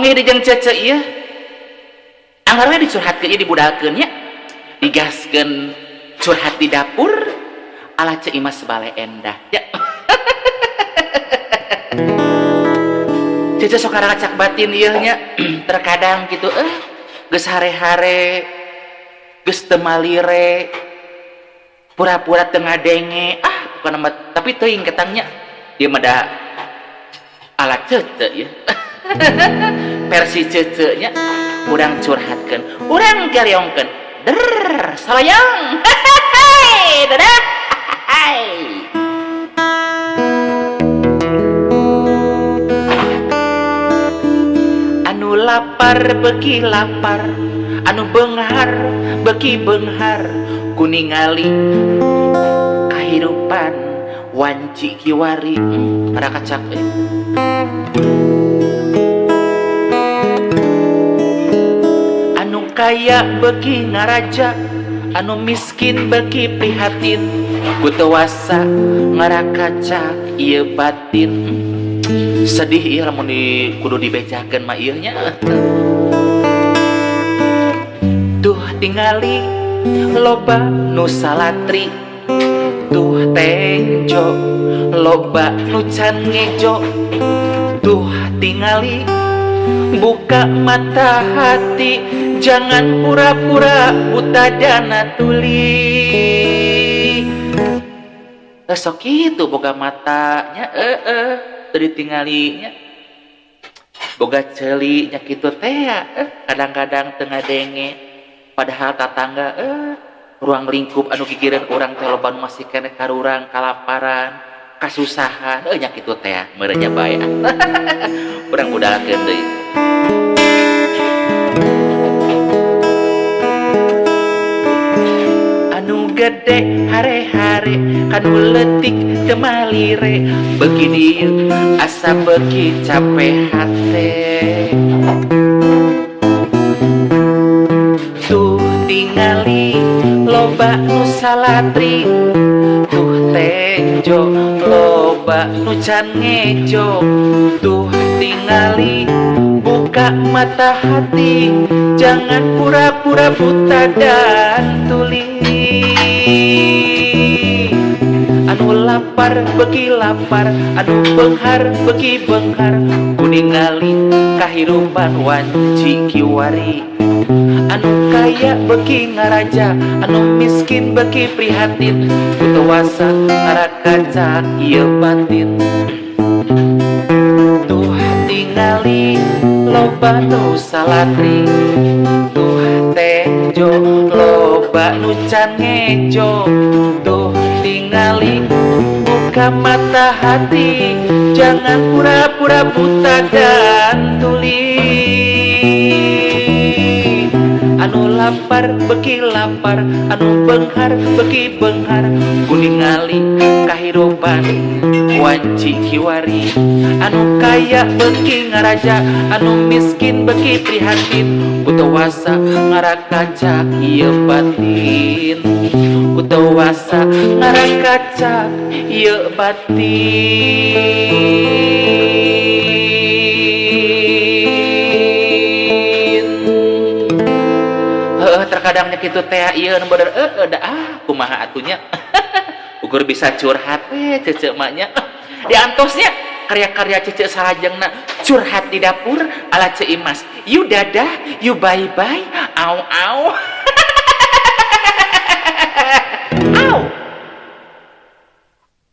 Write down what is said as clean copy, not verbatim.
Papanggih di jeung cece ieu. Anggar we dicurhatkeun ieu dibudalkeun nya. Digaskeun curhat di dapur ala Ceu Imas Baleendah. Ya. Cece sok ngaracak batin ieu nya. Terkadang gitu geus hare-hare geus teu malire pura-pura teu ngadenge bukan mah tapi teuing ketangnya dia mah da ala cece ya. Versi cece nya urang curhatkeun urang galeongkeun der salayang. Dadah. Anu lapar beki lapar, anu beunghar beki beunghar, kuningali kahirupan wanci kiwari. Para kacak Anu kaya beki ngaraja, anu miskin beki prihatin, ku teu wasa ngarakacak ieu batin. Sedih ieu lamun kudu dibejakeun mah ieu nya. Tuh tingali loba nu salatri, tuh tenjo loba nu can ngejo, tuh tingali buka mata hati, jangan pura-pura buta dana tuli. Sok kitu boga matanya teu ditinggalinya, boga ceuli nya kitu teh kadang-kadang teu ngadenge, padahal tatangga ruang lingkup anu gigireun urang teh loba nu masih keneh karurang, kalaparan, kasusahan, nya kitu teh meureun nya bae. Urang budalakeun deui. Anu gede hare-hare kanu leutik teu malire, beuki dieu asa beuki cape hate. Tuh tingali loba nu salatri, tuh tenjo loba nu can ngejo, tuh tingali buka mata hati, jangan pura-pura buta dan tuli. Anu lapar beki lapar, anu beunghar beki beunghar, kuningali kahirupan wanci kiwari. Anu kaya beki ngaraja, anu miskin beki prihatin, ku teu wasa ngarakacak ieu batin. Tuh tingali loba nu salatri, tuh tenjo loba nu can ngejo, tuh tingali buka mata hati, jangan pura-pura buta dan tuli. Anu lapar beki lapar, anu beunghar beki beunghar, kuningali kahirupan wanci kiwari. Anu kaya beki ngaraja, anu miskin beki prihatin, ku teu wasa ngarakacak ieu batin, ku teu wasa ngarakacak ieu batin. Terkadangnya kitu teh ieu nu bener da kumaha atunya. Ukur bisa curhat we cece mah nya. Diantosnya karya-karya cece salajengna curhat di dapur ala Ceu Imas. Yu dadah, yu bye bye, au au.